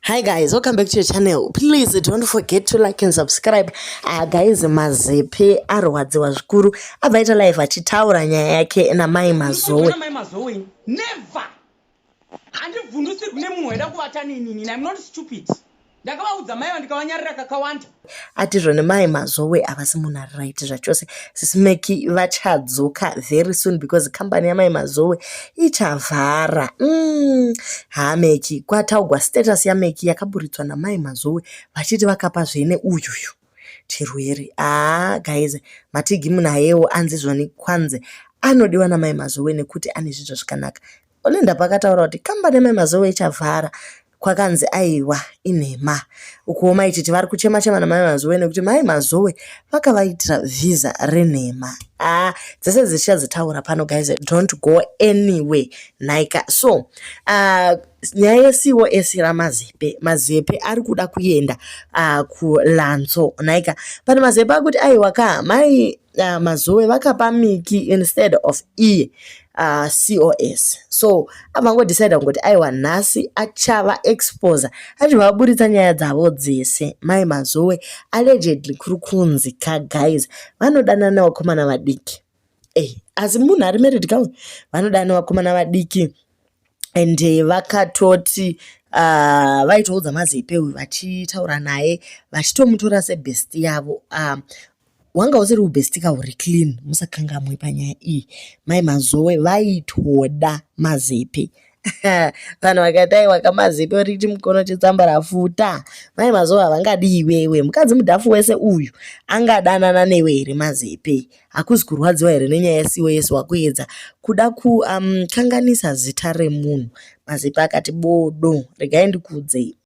Hi guys, welcome back to your channel. Please don't forget to like and subscribe. Guys, Mazepe arwadziwa zvikuru abva aita live achitaura nyaya yake namai Mazowe. Mai Mazowe, never. Handibvundusirwi nemunhu waida kuvata nenini. I'm not stupid. Ndakavaudza mai vandikavanyarira kakawanda. Atizvo nemai Mazowe havasi munhu ari right zvachose. Sisimeki vachadzoka very soon because kambani yamai Mazowe ichavhara. Hameki kwataugwa status yaMeki yakaburitswa namai Mazowe vachiti vakapa zvene uyuyu chirwere. Haa guys, Matigi munayewo anzi zvoni kwanze anodiwa namai Mazowe nekuti ane zvidzo zvakanaka. Olinda pakataura kuti kambani yamai Mazowe ichavhara, kwakanzi aiwa, inhema. Ukuwo maititi vari kuchema chema namai Mazowe nekuti mai Mazowe vakavaitira vhisa renhema. Ah, dzese dzichadzitaura pano guys, don't go anywhere nhaika. So nyaya yeCOS raMazepe, Mazepe ari kuda kuenda kuLanzo nhaika. Pane Mazepe akuti aiwa ka, mai Mazowe vakapa Miki instead of iye COS. So avangodecida kungoti aiwa, nhasi achava exposer, achibva aburitsa nyaya dzavo dzese. Mai Mazowe allegedly kuri kunzi ka guys, vanodanana nevakomana vadiki. Asi munhu ari married kamwe, vanodanana nevakomana vadiki and vakatoti vaitoudza Mazepe uyu vachitaura naye vachitomutora sebest yavo. Wanga usiri ubest kahuri clean, musakangamwe panyaya iyi. Mai Mazowe vaitoda Mazepe. Vanhu vakati aiwa kaMazepe riti mukono chetsamba rafuta. Mai Mazowe havangadi iwewe, mukadzi mudhafu wese uyu angadanana newe here Mazepe? Hakuzi kurwadziwa here nenyaya yeCOS wakuedza kuda kukanganisa zita remunhu? Mazepe akati bodo, regai ndikuudzei.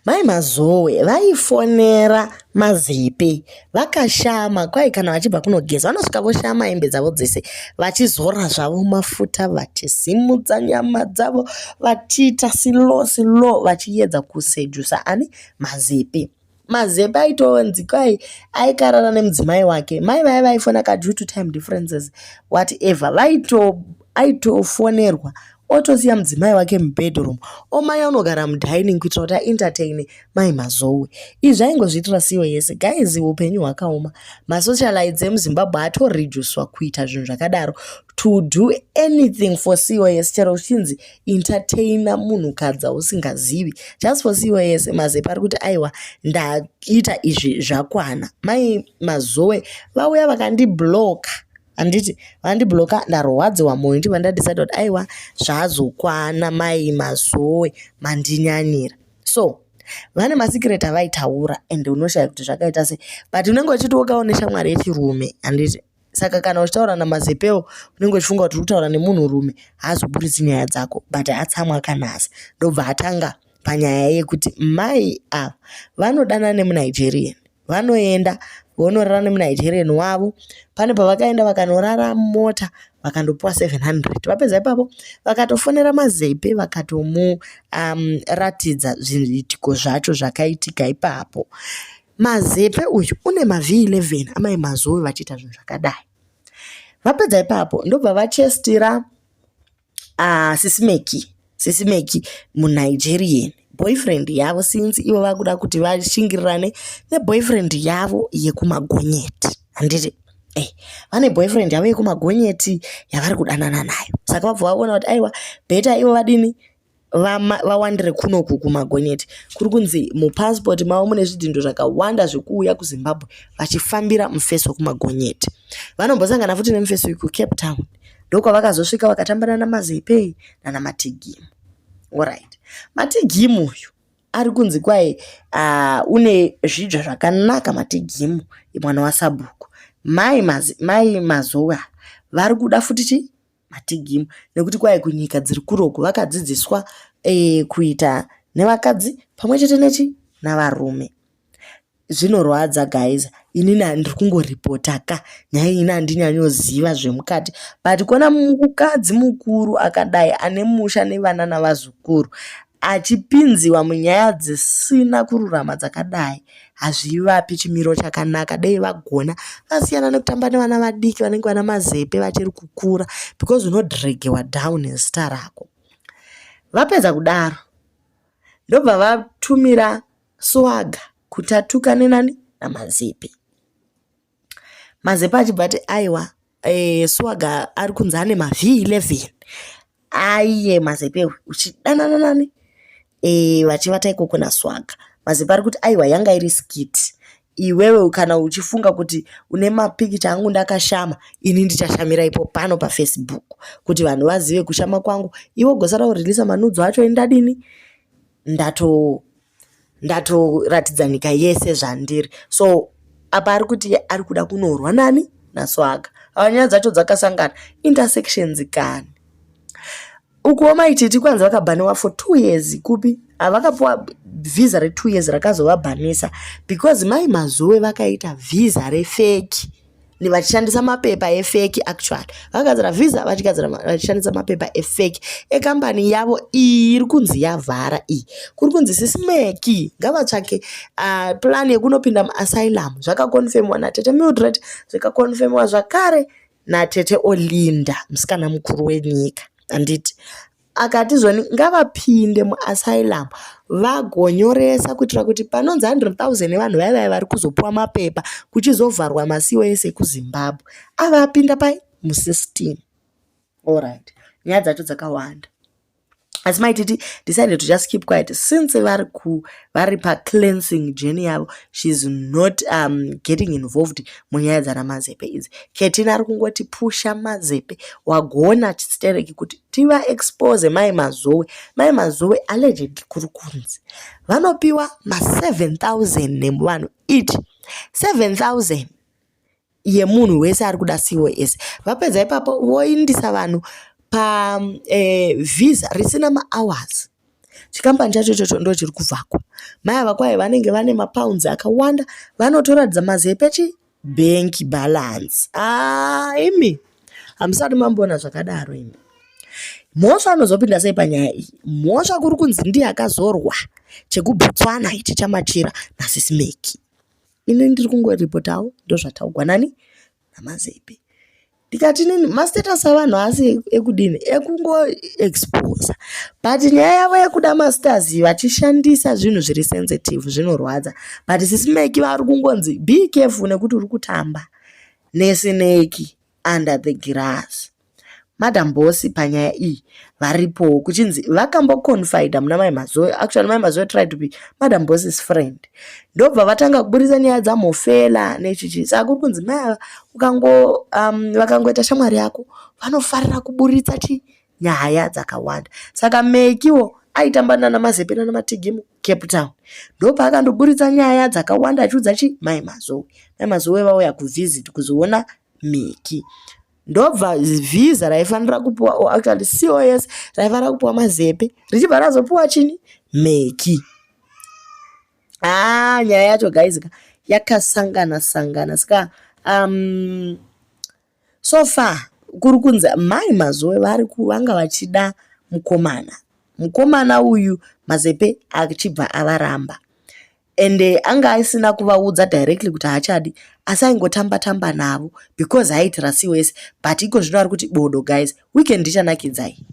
Mai Mazowe vaifonera Mazepe vakashama kwai kana vachibva kunogeza vanosvika voshama hembe dzavo dzese, vachizora zvavo mafuta, vachisimudza nyama dzavo, vachiita slow slow, vachiedza kuseducer ani? Mazepe. Mazepe aitonzi kwai aikarara nemudzimai wake. Mai vaya vaifona ka due to time differences, whatever, vaito aitofonerwa otosiya mudzimai wake mubedroom, omai anogara mudining kuitira kuti aentertain mai Mazowe. Izvi aingozviitira siyo yese. Guys, upenyu hwakaoma. Masocialites emuZimbabwe atoreducwa kuita zvinhu zvakadaro, to do anything for COS. Chero uchinzi entertaina munhukadzi ausingazivi just for COS. Mazepe ari kuti aiwa, ndaita izvi zvakwana. Mai Mazowe vauya vakandiblocka, handiti vandiblocka, ndarwadziwa mwoyo, ndibva ndadecida kuti aiwa, zvazokwana. Mai Mazowe mandinyanyira. So vane masecret avaitaura and unoshaya kuti zvakaita sei, but unenge uchiti wakawo neshamwari yechirume, handiti? Saka kana uchitaura naMazepewo unenge uchifunga kuti uri kutaura nemunhurume, haazoburitsi nyaya dzako, but atsamwa kanhasi ndobva atanga panyaya yekuti mai ava vanodana nemuNigerian. Vanoenda vonorara nemuNigerian wavo. Pane pavakaenda vakanorara mumota, vakandopiwa 700. Vapedza ipapo vakatofonera Mazepe, vakatomuratidza zviitiko zvacho zvakaitika ipapo. Mazepe uyu une maV11 amai Mazowe vachiita zvinhu zvakadai. Vapedza ipapo ndobva vachestira Sisimeki. Sisimeki muNigerian boyfriend yavo, since ivo vakuda kuti vashingirirane neboyfriend yavo yekuMagonyeti, handiti? Vane boyfriend yavo yekuMagonyeti yavari kudanana nayo. Saka vabva vaona kuti aiwa, better ivo vadini, vawandire kunoku kuMagonyeti. Kuri kunzi mupasipoti mavo mune zvidhindo zvakawanda zvekuuya kuZimbabwe vachifambira mufesi wekuMagonyeti. Vanombosangana futi nemufesi uyu kuCape Town, ndokwavakazosvika vakatambana naMazepe nanaMatigimu. Alright, Matigimu uyu ari kunzi kwai une zvidzva zvakanaka. Matigimu mwana wasabhuku. Mai Mazowe vari kuda futi chi Matigimu nekuti kwai kunyika dziri kuroku vakadzidziswa kuita nevakadzi pamwe chete nechi navarume. Zvinorwadza guys, inini ndiri kungoripota ka nyaya iyi, ini handinyanyoziva zvemukati, but kuona mukadzi mukuru akadai ane musha nevana navazukuru achipinziwa munyaya dzisina kururama dzakadai hazvivapi chimiro chakanaka. Dei vagona vasiyana nekutamba nevana vadiki vanenge vana Mazepe vachiri kukura, because unodregewa down nezita rako. Vapedza kudaro ndobva vatumira. atumira Swaga kuti atukane nani naMazepe. Mazepe achibva ati aiwa e, Swaga ari kunzi ane maV11 aiye Mazepe uchidanana nani e, vachivata ikoko naSwaga. Mazepe ari kuti aiwa yanga iri skit iwewe kana uchifunga kuti une mapikicha angu ndakashama ini ndichashamira ipo pano pafacebook kuti vanhu vazive kushama kwangu iwe gosara urilisa manudzo acho indadini ndato ndatoratidza nyika yese zvandiri so apa ari kuti ari kuda kunorwa nani naswaga ava nyaya dzacho dzakasangana intersections kani ukuwo maititi kwanzi vakabhaniwa for 2 years kupi havakapuwa vhisa re2 years rakazovabhanisa because mai mazowe vakaita vhisa refake vachishandisa mapepa efake actually vakagadzira vhisa vachigadzira vachishandisa mapepa efake ekambani yavo iyi iri kunzi yavhara iyi kuri kunzi Sis Meki ngavatsvake plan yekunopinda muasylum zvakakonfemiwa natete Mildred zvikakonfemiwa zvakare natete Olinda musikana mukuru wenyika handiti akati zvoni ngavapinde muasylum vagonyoresa kuitira kuti panonzi 100 000 evanhu vaivai vari kuzopiwa mapepa kuchizovharwa masiwo ese ekuzimbabwe ava apinda pai musystem allright nyaya dzacho dzakawanda asi maititi decided to just keep quiet since vari ku vari pacleansing journey yavo shes not getting involved munyaya dzana mazepe idzi ketina ari kungoti pusha mazepe wagona chistereki kuti tivaexpose mai mazowe mai mazowe allegedly kuri kunzi vanopiwa ma7000 nevanhu each 7000 yemunhu wese ari kuda cos vapedza ipapo voindisa vanhu pavhisa eh, risina mahours chikambani chacho ichocho ndo chiri kuvhakwa mai ava kwai vanenge vane mapounds akawanda vanotoratidza mazepe chi bank balance ah, imi hamusati mamboona zvakadaro imi mhosva anozopinda sei panyaya iyi mhosva kuri kunzi ndiye akazorwa chekubotswana ichi chamachira naSis Meki ini ndiri kungoripotawo ndozvataugwa nani namazepe ndikati nini mastatus avanhu asi ekudini ekungoexposa but nyaya yavo yekuda masters vachishandisa zvinhu zviri sensitive zvinorwadza but Sis Meki vari kungonzi be careful nekuti uri kutamba nesnake under the grass Madam Boss panyaya iyi varipowo kuchinzi vakamboconfida muna mai Mazoe actually mai Mazoe tried to be Madam Boss's friend ndobva vatanga kuburitsa nyaya dzamhofela nechichi saka kuri kunzi mai ava ukango vakangoita shamwari yako vanofarira kuburitsa chi nyaya dzakawanda saka Mekiwo aitamba nana Mazepe nana Matigimu Cape Town ndopaakandoburitsa nyaya dzakawanda achiudza chi mai Mazoe mai Mazoe vauya kuvisit kuzoona Meki ndobva vhisa raifanira kupiwa or actually cos raifanira kupiwa mazepe richibva razopiwa chini meki ah nyaya yacho guys ka yakasangana sangana saka so far kuri kunzi mai mazoe vari vanga vachida mukomana mukomana uyu mazepe achibva avaramba ende anga asina kuvaudza directly kuti haachadi asi aingotamba tamba navo because aiitira cos but iko zvino ari kuti bodo guys weekend ichanakidzai.